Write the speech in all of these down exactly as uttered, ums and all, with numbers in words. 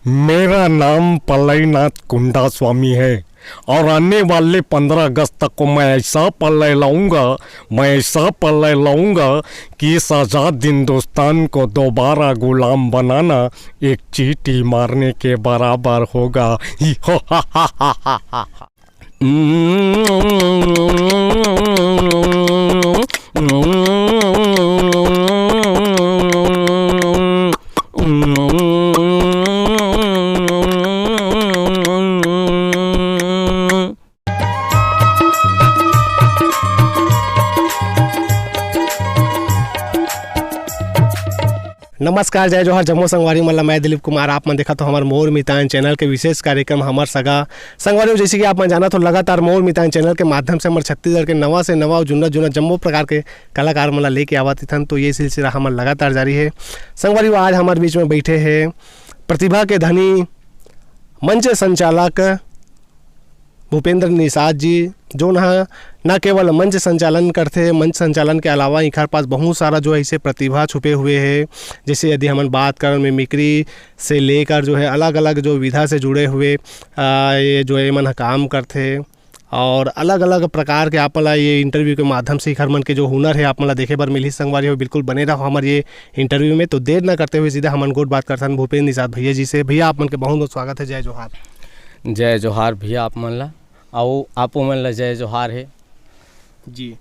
मेरा नाम पल्लईनाथ कुंडा स्वामी है और आने वाले पंद्रह अगस्त को मैं ऐसा पल्लय लाऊंगा, मैं ऐसा पल्लय लाऊंगा कि इस आजाद हिंदुस्तान को दोबारा गुलाम बनाना एक चींटी मारने के बराबर होगा। नमस्कार, जय जोहार, जम्मो संगवारी मन ला। मैं दिलीप कुमार, आप मन देखत हो हमर मोर मितान चैनल के विशेष कार्यक्रम हमर सगा। संगवारी हो, जैसे कि आप मन जानत हो, लगातार मोर मितान चैनल के माध्यम से हमर छत्तीसगढ़ के नवा से नवा अउ जुन्ना जुन्ना जम्मो प्रकार के कलाकार मन ला लेके आवत हन, तो ये सिलसिला हमर लगातार जारी है। संगवारी हो, आज हमर बीच में बैठे हैं प्रतिभा के धनी मंच संचालक भूपेंद्र निषाद जी, जोन ह न केवल मंच संचालन करथे, मंच संचालन के अलावा इखर पास बहुत सारा जो है इसे प्रतिभा छुपे हुए है। जैसे यदि हमन बात करन मिमिक्री से लेकर जो है अलग-अलग जो विधा से जुड़े हुए, अ, ये जो ये मन ह काम करथे और अलग-अलग प्रकार के आप मन ला ये इंटरव्यू के माध्यम से इखर मन के जो हुनर है आप मन ला देखे बर मिलही। संगवारी हो, बिल्कुल बने रहो हमर ये इंटरव्यू में। तो देर न करते हुए सीधा हमन गोठ बात करथन भूपेंद्र निषाद भैया जी से। भैया, आप मन के बहुत-बहुत स्वागत है। जय जोहार। जय जोहार भैया आप मन ला, अउ आपो मन ला जय जोहार हे। जी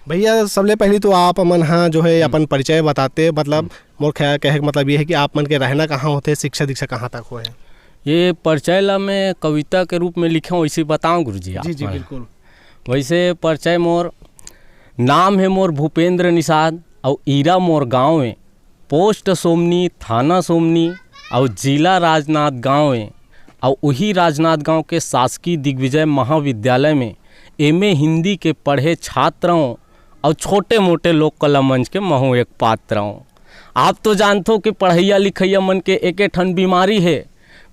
भैया, सबले पहली तो आप मन हा जो है हम्म। अपन परिचय बताते, मतलब हम्म। मोर ख्या-, कहे के मतलब ये है कि आप मन के रहना कहाँ होथे, शिक्षा दीक्षा कहाँ तक होए है? ये परिचय ला मैं कविता के रूप में लिखे हूँ, इसे बताऊँ गुरुजी आप जी, जी, मन? बिल्कुल। वैसे परिचय मोर, नाम है मोर भूपेंद्र निषाद, अउ ईरा मोर गाँव है। पोस्ट सोमनी, थाना सोमनी अउ जिला राजनांदगांव ए। अउ उही राजनांदगांव के शासकीय दिग्विजय महाविद्यालय में एमए हिंदी के पढ़े छात्र हों अउ छोटे-मोटे लोक कला मंच के महूं एक पात्र हों। आप तो जानथो कि पढ़इया लिखइया मन के एके ठन बीमारी हे,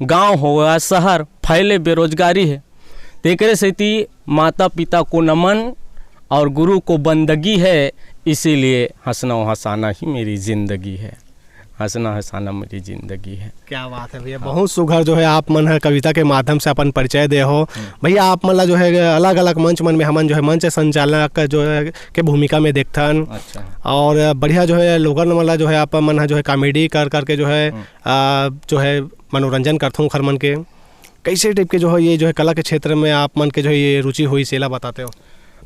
गांव हो या शहर, फैले बेरोजगारी हे। तेकरे सेती माता पिता को नमन और गुरु को बंदगी है, इसीलिए हंसना हंसाना ही मेरी जिंदगी है। हंसना हंसाना मेरी जिंदगी है। क्या बात है भैया, हाँ। बहुत सुघर जो है आप मन ह कविता के माध्यम से अपन परिचय दे हो। हम्म। भैया, आप मन ला जो है अलग-अलग मंच मन में हमन जो है मंच संचालक जो है के भूमिका में देखथन। अच्छा। और बढ़िया जो है लोगन मन ला जो है आप मन ह जो है कॉमेडी कर करके जो है, हम्म। आ, जो है मनोरंजन करथो उखर मन के। कैसे टाइप के जो है ये जो है कला के क्षेत्र में आप मन के जो है ये रुचि होइस, एला बताते हो?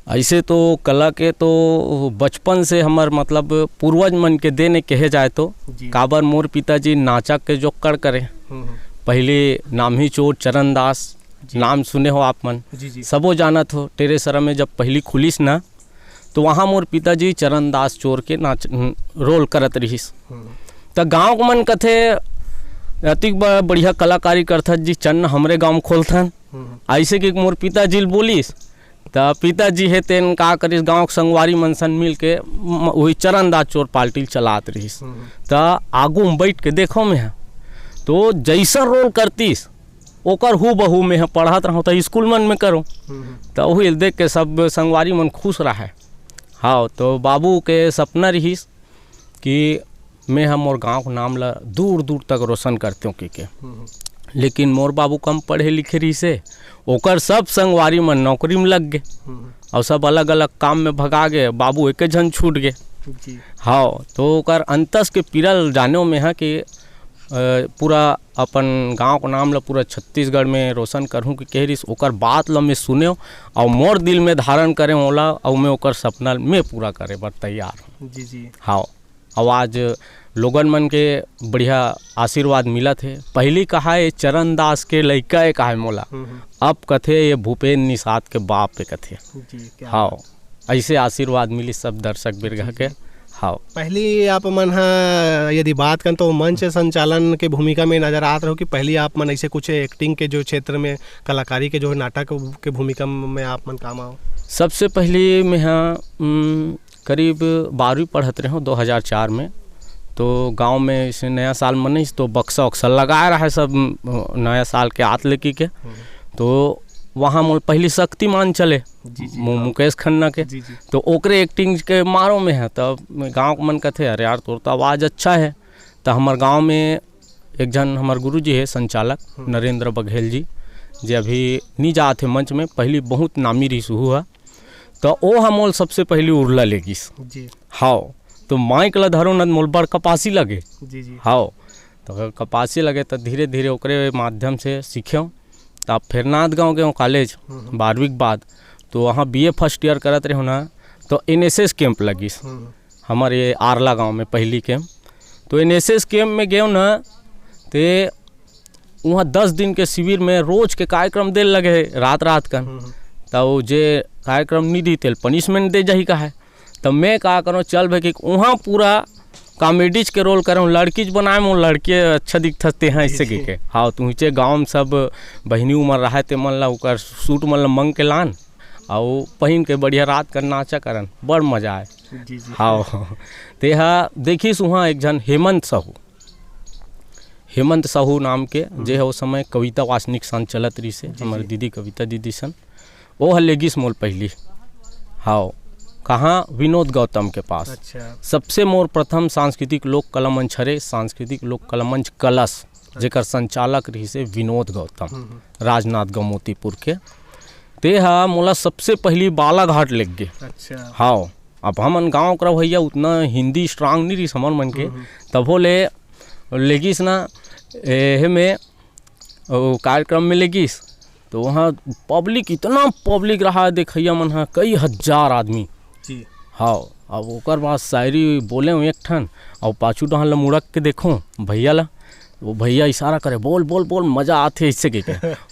ऐसे तो कला के तो बचपन से हमर मतलब पूर्वज मन के देन ए कहे जाए तो। जी। काबर मोर पिताजी नाचा के जोक्कड़ करे। हम्म, हम्म। पहले नाम ही चोर चरण दास, जी। नाम सुने हो आप मन? जी, जी। सबो जानत हो, टेरेसरा में जब पहली खुलिस ना, तो वहाँ मोर पिताजी चरण दास चोर के नाच, रोल करत रहिस। हम्म। त गाँव के मन कथे, "अतिक ब-, बढ़िया कलाकारी करथस जी, चल न हमरे गाँव में खोलथन।" हम्म। ऐसे के मोर पिताजी ल बोलिस, त पिताजी हे तेन का करिस, गाँव के संगवारी मन सन मिल के म-, वही चरण दास चोर पार्टी ल चलात रहिस। हम्म। त आगू में बैठ के देखो मैं, तो जैसा रोल करतिस, ओकर हूबहू में ह पढ़त रहूं, त स्कूल मन में करूं। हम्म। त उही ल देख के सब संगवारी मन खुश रहे। हाँ, तो बाबू के सपना रहिस कि मैं ह मोर गांव के नाम ला दूर दूर तक रोशन करतेंव कहिके। हम्म। लेकिन मोर बाबू कम पढ़े लिखे रहिस हे, ओकर सब संगवारी मन नौकरी में लग गे। हम्म। अउ सब अलग-अलग काम में भगा गे, बाबू एके झन छूट गे। जी। हाँ, तो ओकर अंतस के पीरा ल जानेंव में ह कि, अ, पूरा अपन गाँव के नाम ल पूरा छत्तीसगढ़ में रोशन करहूँ कि कहे रिहिस, ओकर बात ल मैं सुनेंव अउ मोर दिल में धारण करेंव ओला, अउ मैं ओकर सपना ल मैं पूरा करे बर तैयार हूँ। जी, जी। हाँ, अउ आज लोगन मन के बढ़िया आशीर्वाद मिलत हे। पहिली कहा, "ये चरण दास के लइका ए," कहा मोला। हम्म, हम्म। अब कथे, "ये भूपेन निषाद के बाप ए," कथे। जी, क्या हाँ, बात। ऐसे आशीर्वाद मिली सब दर्शक बिरगा जी, के। जी। हाँ। पहली आप मन ह यदि बात करन तो मंच संचालन के भूमिका में नजर आत रहो कि पहली आप मन ऐसे कुछ एक्टिंग के जो क्षेत्र में, कलाकारी के जो नाटक के भूमिका में आप मन काम आओ? सबसे पहली मैं ह, उम, करीब बारहवीं पढ़त रहे हूँ दो हज़ार चार में, तो गांव में इसे नया साल मनाइस तो बक्सा उक्सा लगाए रहा सब, उम, नया साल के आत लेके के। हम्म। तो वहाँ मोर पहली शक्तिमान चले, जी, जी, मु-, हाँ। मुकेश खन्ना के। जी, जी। तो ओकरे एक्टिंग के मारो में है, तब गाँव के मन कथे, "अरे यार, तोर तो आवाज़ अच्छा है।" तो हमार गाँव में एक झन हमर गुरुजी हे संचालक हम्म। नरेंद्र बघेल जी, जे अभी नी जात हे मंच में, पहली बहुत नामी रहिस उहू ह। त ओ ह मोल सबसे पहली उरला ले गिस। जी। हाव, तो माइक ल धरो न मोल बड़ कपासी लगे। जी, जी। हाव, तो कपासी लगे त धीरे-धीरे ओकरे माध्यम से सीखेंव। त फेर नांदगांव गेंव कॉलेज, हम्म, हम्म। बारहवीं के बाद, तो वहाँ बीए first year करत रहेंव ना, तो एनएसएस camp लगिस। हम्म। हमर ये आरला गांव में पहली camp। तो एनएसएस camp में गेंव ना, ते उहाँ दस दिन के शिविर में रोज के कार्यक्रम दे लगे हे, रात-रात कन। हम्म, हम्म। त वो जे कार्यक्रम नी दी, तेल punishment दे जाही कहे। त मैं का करों, चल भाई कि उहाँ पूरा comedies के role करों, लड़कीच बनाए में लड़की अच्छा दिखत हे, जी, ऐसे जी। कहिके। हाँ, तो उहिचे गाँव में सब बहिनी उमर रहे, ते मन ला ओकर suit मन ला मंग के लान, अउ पहिन के बढ़िया रात कन नाचा करन, बड़ मजा आए। जी, जी। हाँ, ते हा देखिस उहाँ एक झन हेमंत साहू, हेमंत साहू नाम के, हम्म। जे ह ओ समय कविता वाचनिक सन चलत रहिस हे, जी, हमर जी। दीदी कविता दीदी सन, ओ ह लेगिस मोल पहली। हाव, कहाँ? विनोद गौतम के पास। अच्छा। सबसे मोर प्रथम सांस्कृतिक लोक कला मंच हरे, सांस्कृतिक लोक कला मंच कलश, अच्छा। जेकर संचालक रहिस हे विनोद गौतम, हम्म, हम्म। राजनांदगांव मोतीपुर के। ते ह मोला सबसे पहली बालाघाट लेग गे। अच्छा। हाव, अब हमन गाँव करा भैया उतना हिंदी strong नी रहिस हमर मन के, हम्म, हम्म। तभो ले लेगिस ना, एहे में, ओ कार्यक्रम में लेगिस, तो वहाँ public, इतना public रहा, देखइया मन ह, कई हजार आदमी। जी। हाव, अब ओकर बाद शायरी बोलेंव एक ठन, अउ पाछू डहन ल मुड़क के देखों भैया ला, वो भैया इशारा करे, "बोल, बोल, बोल, मजा आथे," ऐसे कहिके।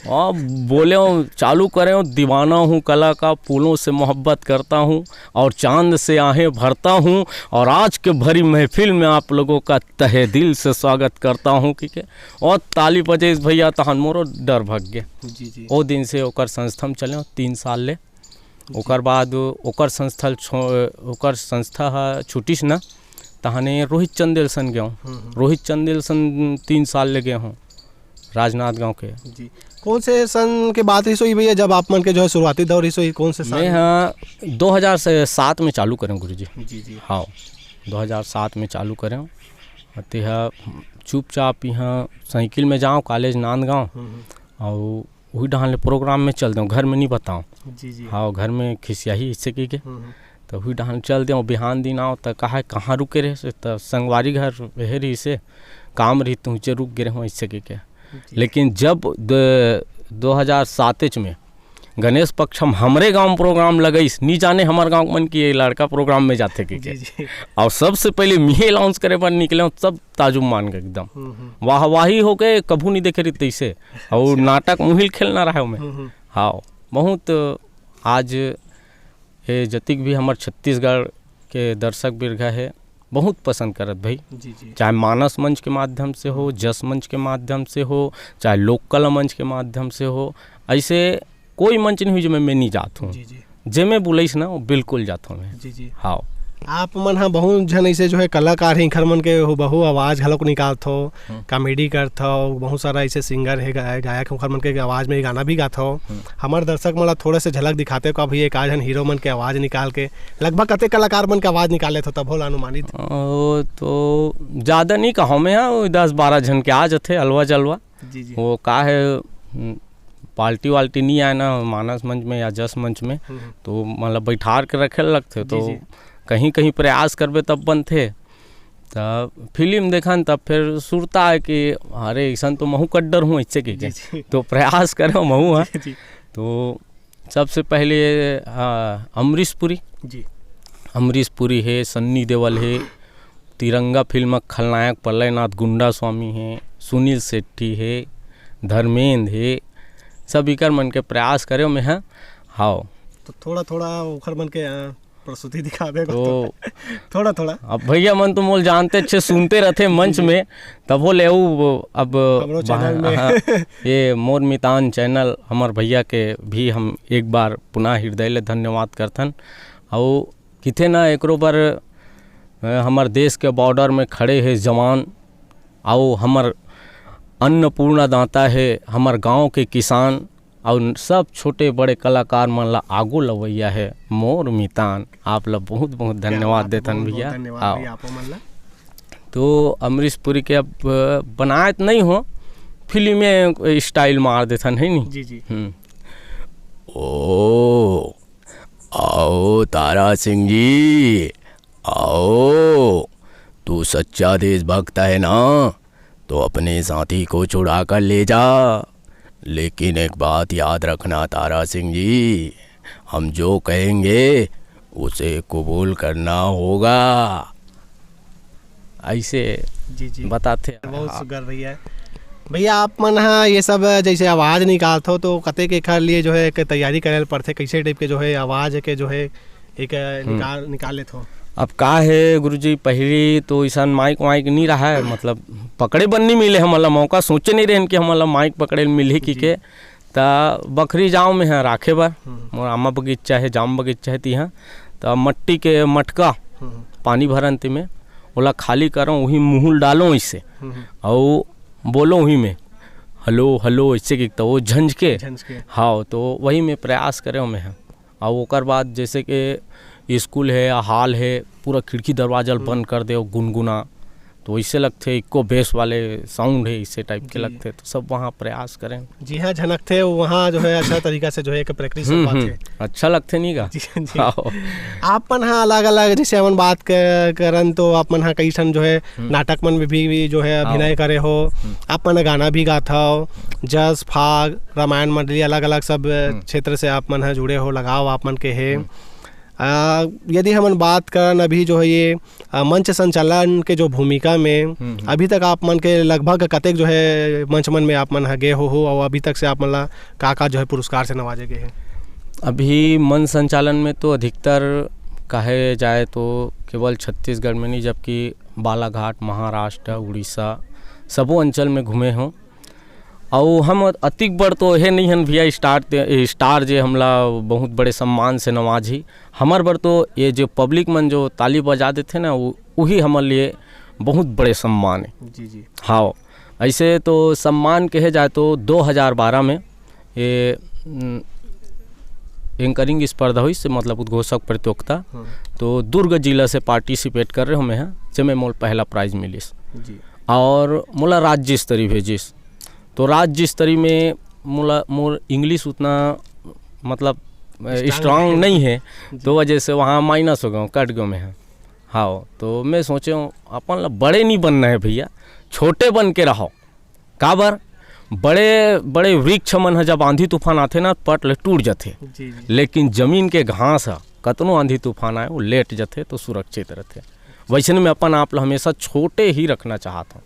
अब बोलेंव, चालू करेंव, "दीवाना हूँ कला का, फूलों से मोहब्बत करता हूँ और चांद से आहें भरता हूँ और आज के भरी महफिल में आप लोगों का तहे दिल से स्वागत करता हूँ," कहिके। और ताली बजेस भैया, तहन मोरो डर भग गे। जी, जी। ओ दिन से ओकर संस्था में चलेंव तीन साल ले। जी। ओकर बाद ओकर संस्था ल छो-, ओकर संस्था ह छूटिस न, तहने रोहित चंदेल सन गेंव। हम्म, हम्म। रोहित चंदेल सन तीन साल ले गेंव, राजनांदगांव के। जी। कौन से सन के बात रहिस होही भैया, जब आप मन के जो है शुरुआती दौर रहिस होही, कौन से साल मैं में? ह दो हज़ार सात में चालू करेंव गुरुजी। जी, जी। हाँ, दो हज़ार सात में चालू करेंव। ते ह चुपचाप इहाँ साइकिल में जांव कॉलेज नांदगांव, हम्म, हम्म। अउ उही डहन ले प्रोग्राम में चल देंव, घर में नी बतांव। जी, जी। हाँ, घर में खिसियाही ऐसे कहिके। हम्म, हम्म। त उही डहन चल देंव, बिहान दिन आंव त कहे, "कहाँ रुके रहे?" त संगवारी घर रहे रहिस हे, काम रहिस त उहिचे रुक गे रहेंव ऐसे कहिके। जी। लेकिन जब द-, दो हज़ार सात में गणेश पक्ष में हमरे गांव में प्रोग्राम लगइस, नी जाने हमर गांव के मन कि ये लड़का प्रोग्राम में जाथे कहिके। जी, जी। अउ सबसे पहले मिहे announce करे बर निकलेंव, सब ताजुब मान गे एकदम। हम्म, हम्म। वाहवाही हो गे, कभू नी देखे रहिस तइसे। अउ अच्छा। नाटक मुहिल खेलना रहे ओमे। हम्म, हम्म। हाँ, बहुत आज ये जतिक भी हमर छत्तीसगढ़ के दर्शक बिरघा हे, बहुत पसंद करत भाई। जी, जी। चाहे मानस मंच के माध्यम से हो, हम्म। जस मंच के माध्यम से हो, चाहे लोक कला मंच के माध्यम से हो, ऐसे कोई मंच नहीं हुई जेमे मैं नहीं जात हूँ। जी, जी। जेमे बुलाइस ना, वो बिल्कुल जात हूँ मैं। जी, जी। हाँ। आप मन ह बहुत झन ऐसे जो है कलाकार हैं, इखर मन के हूबहू आवाज घलोक निकालथो, हम्म। Comedy करथो, बहुत सारा ऐसे singer है, गाय-, गायक हैं, उखर मन के आवाज में गाना भी गाथो। हम्म। हमर दर्शक मन ला थोड़ा से झलक दिखाते हो, कभी एक आध झन हीरो मन के आवाज निकाल के, लगभग कते कलाकार मन के आवाज निकाल लेथो, तभो ला अनुमानित? ओ, तो ज्यादा नहीं कहो मैं, हाँ, वो दस बारह झन के आ जाथे, अलवा जलवा। जी, जी। वो का है, हम्म, पार्टी वाल्टी नहीं आए ना मानस मंच में या जस मंच में, हम्म, हम्म। तो मतलब बैठार के रखे लगथे, जी, तो जी। कहीं-कहीं प्रयास करबे तब बनथे। तब फिल्म देखन तब फिर सुरता है कि अरे, ऐसन तो महू कड्डर हूँ, ऐसे कहिके। जी, जी। तो प्रयास करेंव महू, हाँ। जी, जी। तो सबसे पहले, हाँ, अमरीश पुरी। जी। अमरीश पुरी हे, सन्नी देओल हे, तिरंगा फिल्म के खलनायक प्रलयनाथ गुंडास्वामी हे, सुनील शेट्टी हे, धर्मेंद्र हे, सब इकर मन के प्रयास करेंव मैं ह। हाव। तो थोड़ा-थोड़ा ओखर मन के, अ, प्रस्तुति दिखा दे तो तो। थोड़ा-थोड़ा। अब भैया मन तो मोल जानते अच्छे सुनते रहते मंच जी, जी। में, तभो ले उ अब हमरो बा-, channel में। हाँ, ये मोर मितान channel हमर भैया के भी हम एक बार पुनः हृदय ले धन्यवाद करथन। अउ किथे ना एकरो बर, अ, हमर देश के border में खड़े हे जवान, अउ हमर अन्नपूर्णा दाता हे, हमर गांव के किसान, अउ सब छोटे बड़े कलाकार मन ला आगू लवैया हे मोर मितान। आप ला बहुत बहुत क्या धन्यवाद बात, देथन बहुत बहुत भैया। धन्यवाद आओ। भैया, आपो मन ला। तो अमरीश पुरी के अब, अ, बनाए त नहीं हो, फिल्म में स्टाइल मार देथन, है नी? जी, जी। हम्म। ओ, आओ तारा सिंह जी, आओ। तू सच्चा देशभक्त है ना, तो अपने साथी को छुड़ा कर ले जा। लेकिन एक बात याद रखना तारा सिंह जी, हम जो कहेंगे उसे कबूल करना होगा। ऐसे जी, जी। बताते हैं। बहुत हाँ। सुघर भैया। भैया, आप मन ह ये सब जैसे आवाज निकालत हो, तो कतेक एखर लिए जो है एक तैयारी करे ल पड़थे, कैसे टाइप के जो है आवाज के जो है एक हम्म। निकाल, निकाल लेत हो? अब का है गुरुजी, पहली तो इसान माइक वाइक नहीं रहा है, मतलब पकड़े बर नहीं मिले हमन ला मौका, सोचे नहीं रहन कि हमन ला माइक पकड़े ल मिलही की जी। के। त बखरी जाओ में है राखे बर, हम्म। मोर आमा बगीचा है, जाम बगीचा है तिहा, त मट्टी के मटका हम्म। पानी भरन ते में, ओला खाली करो, वही मुहुल डालो इसे, हम्म। अउ बोलो वही में, "हेलो, हेलो", ऐसे कि त वो झंझके। झंझके। हाँ, तो वही में प्रयास करे में है। अउ ओकर बाद जैसे कि स्कूल है या हॉल है, पूरा खिड़की दरवाजा ल हम्म। बंद कर दे, गुनगुना, तो वैसे लगथे, इको बेस वाले साउंड है, इसे टाइप के जी। लगथे, तो सब वहाँ प्रयास करें। जी हाँ, झनकथे, वहाँ जो है अच्छा तरीका से जो है एक प्रैक्टिस हो हम्म, पाथे। हम्म, अच्छा लगथे नहीं का? जी, जी। हाँ। आप मन हा अलग-अलग, जैसे हमन बात क-, करन, तो आप मन हा कई ठन जो है हम्म। नाटक मन में भी, भी जो है हाँ। अभिनय करे हो, हम्म। आप मन गाना भी गात हो, जस, फाग, रामायण मंडली, अलग-अलग सब हम्म। क्षेत्र से आप मन हा जुड़े हो, लगाव आप मन के हे। हम्म। आ, यदि हमन बात करन अभी जो है ये, आ, मंच संचालन के जो भूमिका में हम्म, हम्म। अभी तक आप मन के लगभग कतेक जो है मंच मन में आप मन ह गे हो, हो, और अभी तक से आप मन ला का-का जो है पुरस्कार से नवाजे गए हैं? अभी मंच संचालन में तो अधिकतर कहे जाए तो केवल छत्तीसगढ़ में नहीं, जबकि बालाघाट, महाराष्ट्र, उड़ीसा, सबो अंचल में घूमे हों। अउ हम अतिक बड़ तो हे नहीं हन भैया, स्टार ते-, स्टार जे हमला बहुत बड़े सम्मान से नवाजही। हमर बर तो ये जो पब्लिक मन जो ताली बजा देथे ना, वो, वही हमर लिए बहुत बड़े सम्मान है। जी, जी। हाँ, ऐसे तो सम्मान कहे जाए तो दो हज़ार बारह में ये, उम, एंकरिंग स्पर्धा हुई से, मतलब उद्घोषक प्रतियोगिता, हम्म। तो दुर्ग जिला से पार्टिसिपेट कर रहे हो मैं, जेमे मोल पहला प्राइज मिलिस। जी। और मोला राज्य स्तरीय भेजिस। तो राज्य स्तरीय में मोला, मोर इंग्लिश उतना, मतलब, अ, स्ट्रांग स्ट्रांग नहीं नहीं है। है। जी। तो वजह से वहाँ माइनस हो गया हूँ, कट गया मैं। हाँ, तो मैं सोचे हूँ, अपन ला बड़े नहीं बनना है भैया, छोटे बन के रहो। काबर? बड़े, बड़े वृक्ष मन ह जब आंधी तूफान आथे ना, पट ले टूट जाथे। जी, जी। लेकिन जमीन के घास ह कतनो आंधी तूफान आए, वो लेट जाथे तो सुरक्षित रहथे। वैसने में अपन आप ला हमेशा छोटे ही रखना चाहत हूँ।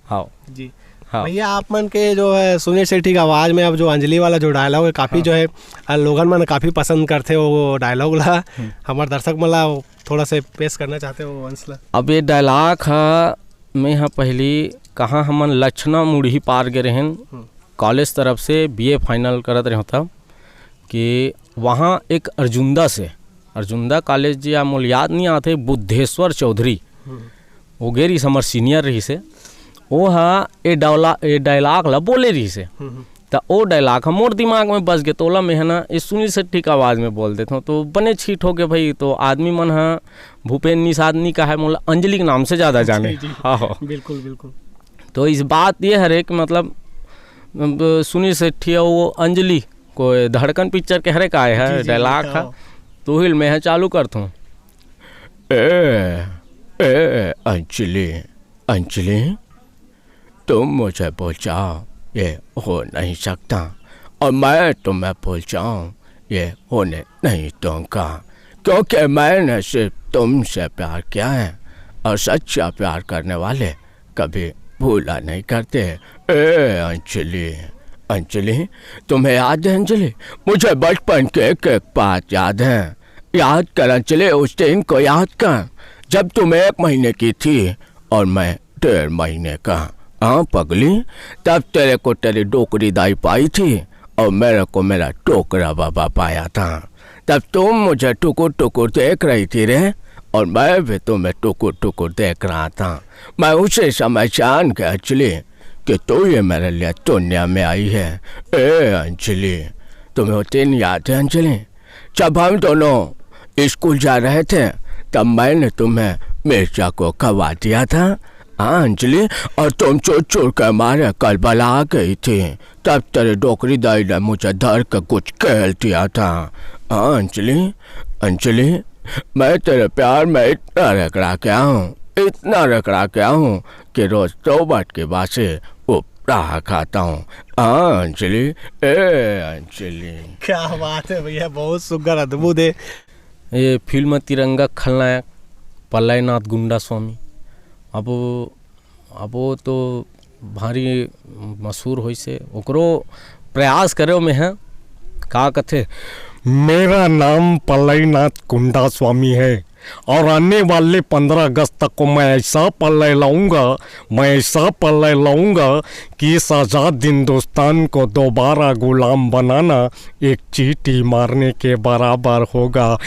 हाँ। जी। हाँ। भैया, आप मन के जो है सुनील शेट्टी के आवाज में अब जो अंजलि वाला जो डायलॉग है, काफी हाँ। जो है, अ, लोगन मन काफी पसंद करथे वो डायलॉग ला। हम्म। हमर दर्शक मन ला थोड़ा से पेश करना चाहते हो वो अंश ला। अब ये डायलॉग हा, मैं हा पहली कहाँ हमन लक्षणा मुड़ही पार गे रहेन, हम्म। कॉलेज तरफ से बीए फाइनल करत रहे तब, कि वहाँ एक अर्जुंदा से, अर्जुंदा कॉलेज या मोल याद नहीं आते, बुद्धेश्वर चौधरी, हम्म। वो गे रहिस, हमर सीनियर रहिस हे, वो हा ए डायला-, ए डायलॉग ला बोले रहिस हे। हम्म, हम्म। त ओ डायलॉग हा मोर दिमाग में बस गे, तोला मैं ह ना, ए सुनील शेट्टी के आवाज में बोल देथों, तो बने छीट हो गे भाई। तो आदमी मन हा भूपेन निषाद नहीं कहे, मोला अंजलि के नाम से ज्यादा जाने। जी, जी। हाँ, हाँ। बिल्कुल, बिल्कुल। तो इस बात ये हरे कि मतलब, अब सुनील शेट्टी अउ वो अंजलि, कोई धड़कन पिक्चर के हरे का हे जी, जी, जी, डायलॉग हाँ। हा, तो हिल मैं ह चालू करथों। ए, ए, अंजलि, अंजलि, तुम मुझे भूल जाओ, ये हो नहीं सकता, और मैं तुम्हें भूल जाऊं, ये होने नहीं दूंगा, क्योंकि मैंने सिर्फ तुमसे प्यार किया है, और सच्चा प्यार करने वाले कभी भूला नहीं करते। ए अंजलि, अंजलि, तुम्हें याद है अंजलि? मुझे बचपन के एक एक बात याद है। याद कर अंजलि, उस दिन को याद कर, जब तुम एक महीने की थी और मैं डेढ़ महीने का। हाँ पगली, तब तेरे को तेरी डोकरी दाई पाई थी और मेरे को मेरा डोकरा बाबा पाया था। तब तुम मुझे टुकुर टुकुर देख रही थी रे, और मैं भी तुम्हें टुकुर टुकुर देख रहा था। मैं उसी समय जान गया अंजलि कि तू ही मेरे लिए दुनिया में आई है। ए अंजलि, तुम्हें वो दिन याद है अंजलि, जब हम दोनों स्कूल जा रहे थे, तब मैंने तुम्हें मिर्जा को खवा दिया था हाँ अंजलि, और तुम चोर चोर के मारे कल बला गई थी, तब तेरे डोकरी दाई ने मुझे धर के कुछ खेल दिया था। हाँ अंजलि, अंजलि, मैं तेरे प्यार में इतना रगड़ा गया हूँ, इतना रगड़ा गया हूँ कि रोज दो बात के बासे उपरा खाता हूँ। हाँ अंजलि, ए अंजलि। क्या बात है भैया, बहुत सुग्घर, अद्भुत है। ये फिल्म तिरंगा खलनायक पल्लईनाथ गुंडा स्वामी। अब, अब वो तो भारी मशहूर होइस हे, ओकरो प्रयास करे में है। का कथे? मेरा नाम पल्लईनाथ गुंडा स्वामी है और आने वाले पन्द्रह अगस्त तक को मैं ऐसा पल्लई लाऊंगा, मैं ऐसा पल्लई लाऊंगा कि इस आजाद हिंदुस्तान को दोबारा गुलाम बनाना एक चींटी मारने के बराबर होगा।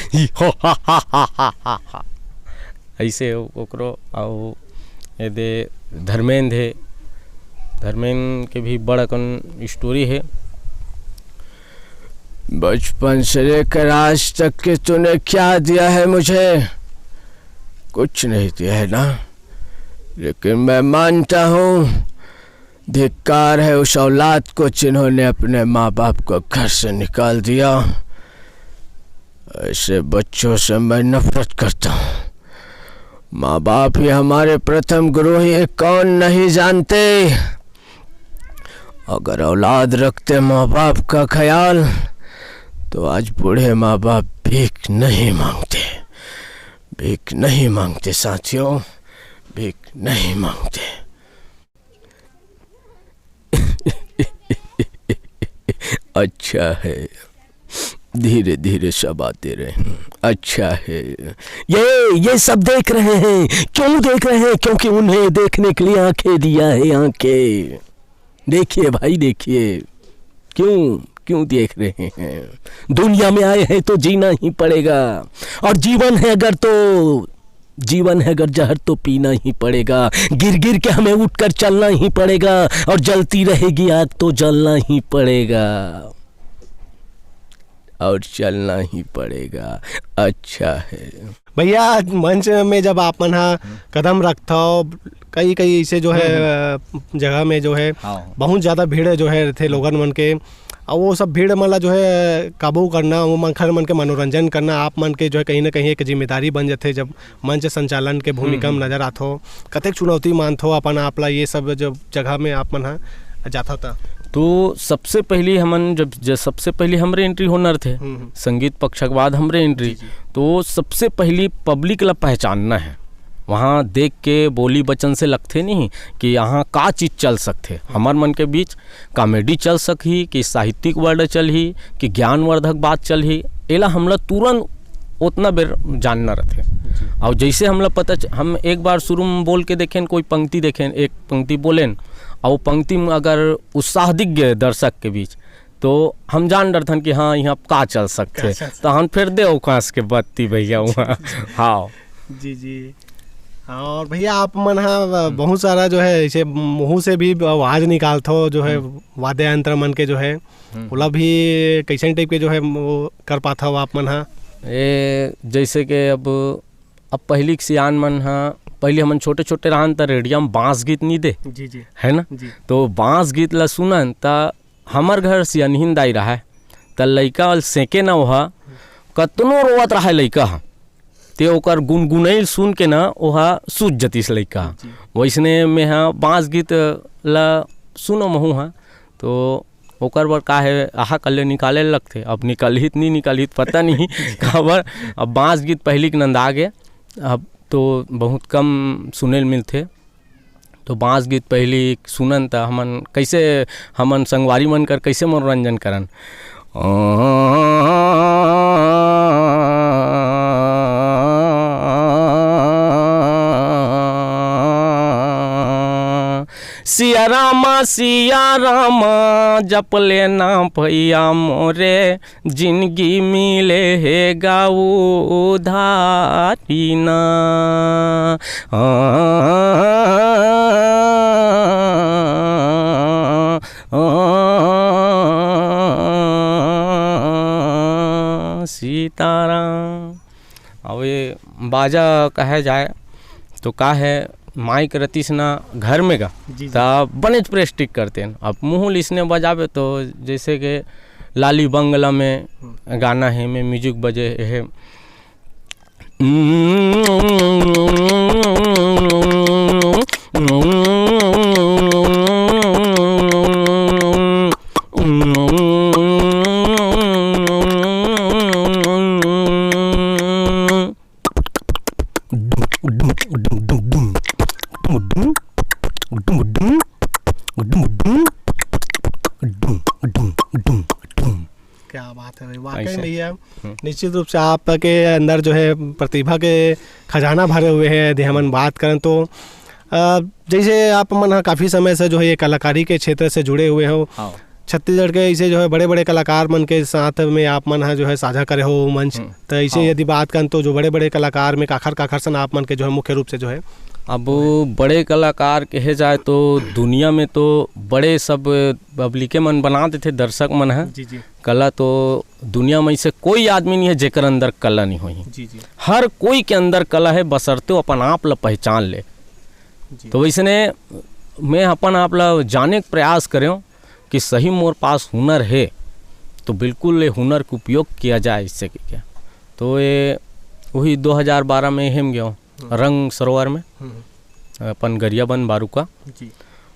ऐसे ओकरो। अउ एदे धर्मेंद्र हे, धर्मेंद्र के भी बड़ अकन story हे। बचपन से लेकर आज तक के तूने क्या दिया है मुझे? कुछ नहीं दिया है ना, लेकिन मैं मानता हूँ, धिक्कार है उस औलाद को जिन्होंने अपने माँ बाप को घर से निकाल दिया। ऐसे बच्चों से मैं नफरत करता हूँ। माँ बाप ही हमारे प्रथम गुरु हैं, कौन नहीं जानते? अगर औलाद रखते माँ बाप का ख्याल, तो आज बूढ़े माँ बाप भीख नहीं मांगते, भीख नहीं मांगते साथियों, भीख नहीं मांगते। अच्छा है, धीरे धीरे सब आते रहे। अच्छा है। ये ये सब देख रहे हैं। क्यों देख रहे हैं? क्योंकि उन्हें देखने के लिए आंखें दिया है, आंखें। देखिए भाई, देखिए। क्यों क्यों देख रहे हैं? दुनिया में आए हैं तो जीना ही पड़ेगा, और जीवन है अगर तो जीवन है अगर जहर तो पीना ही पड़ेगा। गिर गिर के हमें उठकर चलना ही पड़ेगा, और जलती रहेगी आग तो जलना ही पड़ेगा, और चलना ही पड़ेगा। अच्छा है। भैया, मंच में जब आप मन हा कदम रखथव, कई कई ऐसे जो है, हम्म। अ, जगह में जो है, हाँ। बहुत ज्यादा भीड़ जो है रथे लोगन मन के, और वो सब भीड़ मन ला जो है काबू करना, वो मनखे मन के मनोरंजन करना, आप मन के जो है कहीं ना कहीं एक जिम्मेदारी बन जाथे। जब मंच संचालन के भूमिका में हम्म। नजर आथो, कतेक चुनौती मानथो अपन आप ला, ये सब जब जगह में आप मन हा जाथो ता? तो सबसे पहली हमन जब, जब सबसे पहली हमरे entry होना रथे, हम्म, हम्म। संगीत पक्ष के बाद हमरे entry, जी, जी। तो सबसे पहली public ला पहचानना है। वहाँ देख के बोली वचन से लगथे नहीं कि यहाँ का चीज चल सकथे। हमार मन के बीच comedy चल सकही कि साहित्यिक word चलही कि ज्ञानवर्धक बात चलही, एला हमला तुरंत ओतना बेर जानना रथे। जी। और जैसे हमला पता च-, हम एक बार शुरू में बोल के देखेन, कोई पंक्ति देखेन, एक पंक्ति बोलेन, और पंक्ति में अगर उत्साह दिख गए दर्शक के बीच, तो हम जान डरथन कि हाँ, यहाँ का चल सकथे। का चल सकथे। तो हम फिर दे उकास के बत्ती भैया वहाँ। हाँ। जी, जी। और भैया, आप मन हा बहुत सारा जो है, ऐसे मुंह से भी आवाज निकालथो, जो है, हम्म। वाद्य यंत्र मन के जो है, हम्म। ओला भी कैसन type के जो है, वो कर पाथो आप मन हा? ए, जैसे कि अब, अब पहली के सियान मन हा, पहली हमन छोटे-छोटे रहन त रेडिया में बांस गीत नी दे, जी, जी। है ना? जी। तो बांस गीत ला सुनन त हमर घर सियनहिन दाई रहय, त लइका ल सेके न ओहा, कतनो रोवत रहय लइका ह, ते ओकर गुनगुनई ल सुन के न ओहा सूझ जतिस लइका ह। जी। वइसने मेंहा बांस गीत ल सुनो महू ह, तो ओकर बर का हे, आहा कल्ले निकाले ल लगथे। अब निकलही त नी निकलही त पता नहीं, काबर अब बांस गीत पहिली के नंदा गे, अब तो बहुत कम सुने ल मिलथे। तो बांस गीत पहिली सुनन त हमन कैसे, हमन संगवारी मन कर कैसे मनोरंजन करन। सिया रामा, सिया रामा, जप लेना भैया मोरे, जिनगी मिले हे गा उधारी ना। आ, आ, आ, सीताराम। अब ये बाजा कहे जाए तो का है, माइक रतिस ना घर में गा, जी, जी। त बनेच प्रेस्टिक करते हैं। अब मुँह लिसने बजाबे तो जैसे कि लाली बंगला में हम्म। गाना है, में म्यूजिक बजे है। क्या बात है भाई, वाकई ऐसे। में भैया, हम्म। निश्चित रूप से आपके अंदर जो है प्रतिभा के खजाना भरे हुए हैं। यदि हमन बात करें तो, अ, जैसे आप मन ह काफ़ी समय से जो है ये कलाकारी के क्षेत्र से जुड़े हुए हो, हाँ। छत्तीसगढ़ के ऐसे जो है बड़े-बड़े कलाकार मन के साथ में आप मन ह जो है साझा करे हो मंच, हम्म। तो ऐसे हाँ। यदि बात करन तो जो बड़े-बड़े कलाकार में काखर, काखर सन आप मन के जो है मुख्य रूप से जो है? अब बड़े कलाकार कहे जाए तो दुनिया में तो बड़े सब पब्लिके मन बना देथे, दर्शक मन ह। जी, जी। कला तो दुनिया में ऐसे कोई आदमी नहीं है जेकर अंदर कला नहीं होही। जी, जी। हर कोई के अंदर कला है, बशर्ते वो अपन आप ला पहचान ले। जी। तो वैसने मैं अपन आप ला जाने के प्रयास करेंव कि सही मोर पास हुनर है, तो बिल्कुल ये हुनर के उपयोग किया जाए इससे कि क्या। तो ये वही दो हज़ार बारह में हेम गयो, हम्म। रंग सरोवर में, हम्म। अपन गरियाबंद बारूका। जी।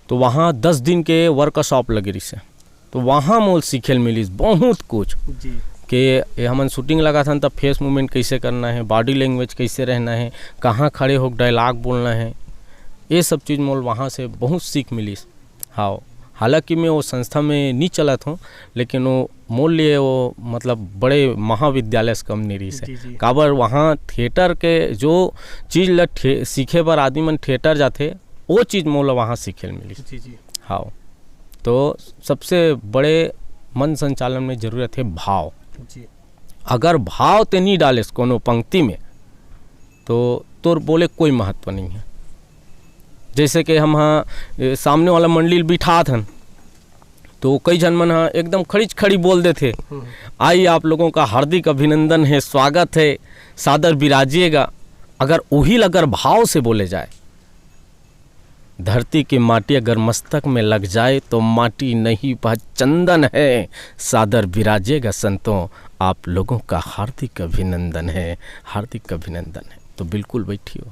तो वहाँ दस दिन के वर्कशॉप लगे रहिसे। तो वहाँ मोल सीखे ल मिलिस बहुत कुछ जी। कि ये हमन शूटिंग लगाथन, तब फेस मूवमेंट कैसे करना है, बॉडी लैंग्वेज कैसे रहना है, कहाँ खड़े होके डायलॉग बोलना है, ये सब चीज़ मोल वहाँ से बहुत सीख मिलिस। हाँ, हालांकि मैं वो संस्था में नहीं चलत हूँ, लेकिन वो मोर लिए वो मतलब बड़े महाविद्यालय से कम नहीं रहिसे। जी, जी। काबर वहाँ थिएटर के जो चीज़ ल ठे-, सीखे बर आदमी मन थिएटर जाथे, वो चीज़ मोला वहाँ सीखे ल मिलिस। जी, जी। हाँ, तो सबसे बड़े मन संचालन में जरूरत है भाव। जी। अगर भाव ते नहीं डालेस कोनो पंक्ति में, तो तोर बोले कोई महत्व नहीं है। जैसे कि हम हाँ, ए, सामने वाला मंडली ल बिठात हन, तो कई झन मन ह एकदम खड़ीच खड़ी बोल देथे, हम्म। "आई, आप लोगों का हार्दिक अभिनंदन है, स्वागत है, सादर विराजिएगा।" अगर उही ल अगर भाव से बोले जाए, "धरती की माटी अगर मस्तक में लग जाए, तो माटी नहीं, वह चंदन है, सादर विराजिएगा संतों, आप लोगों का हार्दिक अभिनंदन है, हार्दिक अभिनंदन है।" तो बिल्कुल बैठी हो।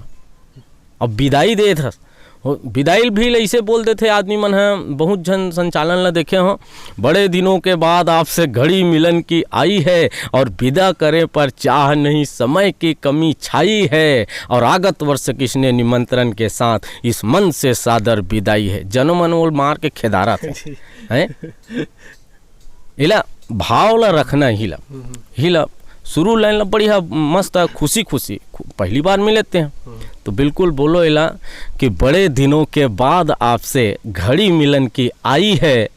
अब बिदाई देत हस, हो, बिदाई भी ल अइसे बोल देथे आदमी मन ह। बहुत झन संचालन ल देखे हो, "बड़े दिनों के बाद आपसे घड़ी मिलन की आई है और विदा करें पर चाह नहीं, समय की कमी छाई है और आगत वर्ष किसने निमंत्रण के साथ इस मन से सादर विदाई है।" जनो मन ओल मार के खेदारत हे, जी। हैं? एला भाव ला रखना ही ला, हम्म। ही ला शुरू लाइन ला बढ़िया मस्त खुशी खुशी खु-, पहली बार मिलते हैं, हम्म। तो बिल्कुल बोलो एला कि "बड़े दिनों के बाद आपसे घड़ी मिलन की आई है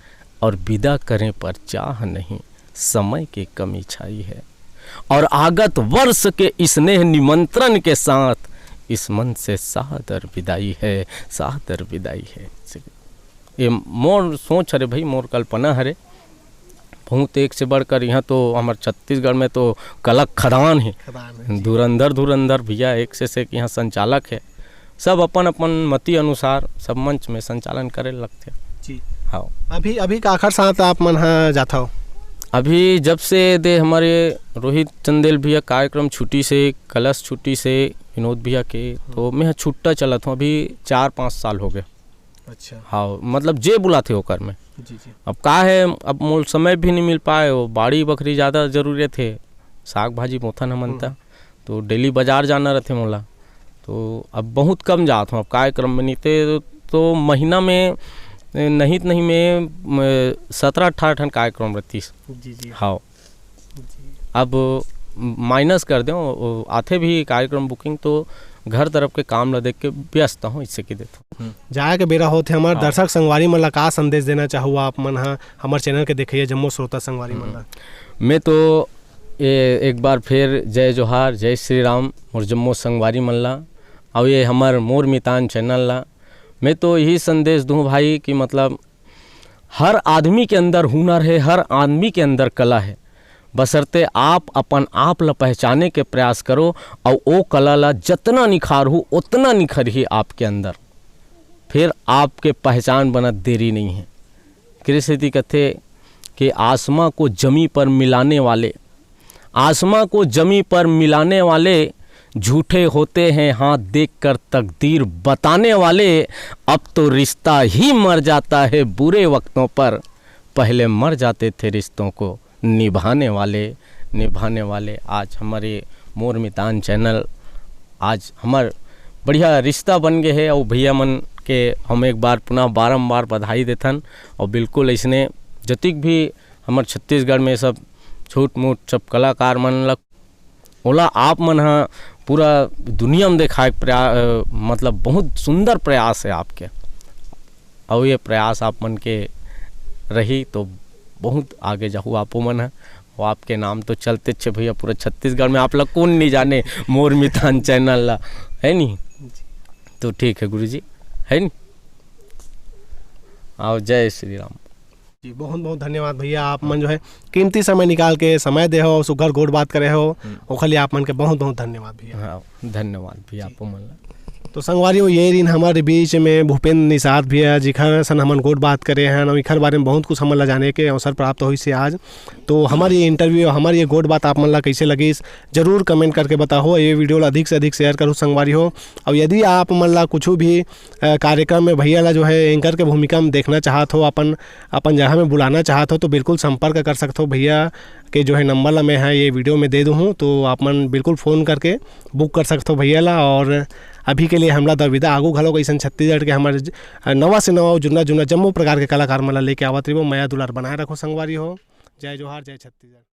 और विदा करें पर चाह नहीं, समय की कमी छाई है और आगत वर्ष के स्नेह निमंत्रण के साथ इस मन से सादर विदाई है, सादर विदाई है।" ये मोर सोच हरे भाई, मोर कल्पना हरे। बहुत एक से बढ़कर यहाँ तो हमर छत्तीसगढ़ में तो कला खदान हे। खदान हे, जी। धुरंधर, धुरंधर भैया एक से, से एक यहाँ संचालक हे। सब अपन, अपन मति अनुसार सब मंच में संचालन करे लगथे। जी। हाँ। अभी, अभी काखर साथ आप मन ह जाथव? अभी जब से दे हमर रोहित चंदेल भैया कार्यक्रम छुट्टी से, कलश छुट्टी से, विनोद भैया के, तो हम्म। मैं छुट्टा चलत हूँ, अभी चार पाँच साल हो गए। अच्छा। हाँ, मतलब जे बुलाथे ओकर में। जी, जी। अब का है, अब मोल समय भी नहीं मिल पाए, वो बाड़ी बखरी ज़्यादा जरूरत हे, साग भाजी बोथन हमन हम्म। त, तो डेली बाजार जाना रहथे मोला, तो अब बहुत कम जात हूँ। अब कार्यक्रम में नहीं ते तो महीना में नहीं त नहीं में, म, सत्रह अठारह ठन कार्यक्रम रहतीस। जी, जी। हाँ। जी। अब माइनस कर दें, वो आथे भी कार्यक्रम बुकिंग, तो घर तरफ के काम ला देख के व्यस्त हूँ, इससे की देता हूँ। हम्म। जाए के बेरा होत हे, हमर हाँ। दर्शक संगवारी मन ला का संदेश देना चाहू आप मन ह, हमर चैनल के देखइया जम्मो श्रोता संगवारी मन हम्म। ला? मैं तो ए, एक बार फिर जय जोहार, जय श्री राम मोर जम्मो संगवारी मन ला, अउ ये हमर मोर मितान चैनल ला। मैं तो यही संदेश दूँ भाई कि मतलब हर आदमी के अंदर हुनर हे, हर आदमी के अंदर कला हे, बशर्ते आप अपन आप ल पहचाने के प्रयास करो, अउ ओ कला ल जतना निखारहू, ओतना निखरही आपके अंदर। फिर आपके पहचान बनत देरी नहीं है। कृष्ण जी कहते कि आसमां को जमी पर मिलाने वाले, आसमां को जमी पर मिलाने वाले, झूठे होते हैं हाथ देखकर तकदीर बताने वाले। अब तो रिश्ता ही मर जाता है बुरे वक्तों पर, पहले मर जाते थे रिश्तों को निभाने वाले, निभाने वाले। आज हमारे मोर मितान चैनल, आज हमार बढ़िया रिश्ता बन गए है और भैया मन के हम एक बार पुनः बारंबार बधाई देथन। और बिल्कुल इसने जतिक भी हमर छत्तीसगढ़ में सब छोट मोट सब कलाकार मन ल, ओला आप मन ह पूरा दुनिया में देखाए के प्रया-, अ, मतलब बहुत सुंदर प्रयास है आपके। और ये प्रयास आप मन के रही तो बहुत आगे जाहू आपो मन ह। वो आपके नाम तो चलते छे भैया, पूरा छत्तीसगढ़ में आप ला कौन नहीं जाने, मोर मितान चैनल ला, है नी? तो ठीक है गुरुजी, है नी? आओ, जय श्री राम। जी, बहुत बहुत धन्यवाद भैया, आप मन जो है कीमती समय निकाल के समय दे हो, सुघर गोठ बात करे हो, हम्म। ओखर लिए आप मन के बहुत बहुत धन्यवाद भैया। हाँ, धन्यवाद भैया, आपो मन ला। तो संगवारी हो, ये रिहिन हमारे बीच में भूपेंद्र निषाद भैया, जिखर सन हमन गोठ बात करे हैं और इखर बारे में बहुत कुछ हमन ला जाने के अवसर प्राप्त होइस हे आज। तो हमारी ये इंटरव्यू, हमारी ये गोठ बात आप मन ला कैसे लगिस, जरूर कमेंट करके बताओ। ये वीडियो ला अधिक से अधिक शेयर करो संगवारी हो। और यदि आप मन ला कुछ भी, अ, कार्यक्रम में भैया ला जो है एंकर के भूमिका में देखना चाहत हो, अपन, अपन जगह में बुलाना चाहत हो, तो बिल्कुल संपर्क कर सकत हो भैया के जो है नंबर ला मैं है ये वीडियो में दे दूँ हूँ, तो आप मन बिल्कुल फ़ोन करके बुक कर सकत हो भैया ला। और अभी के लिए हमला द विदा, आगू घलो अइसन छत्तीसगढ़ के हमर ज-, नवा से नवा जुन्ना जुन्ना जम्मो प्रकार के कलाकार मन ला लेके आवत रहिबो। मया दुलार बनाए रखो संगवारी हो। जय जोहार, जय छत्तीसगढ़।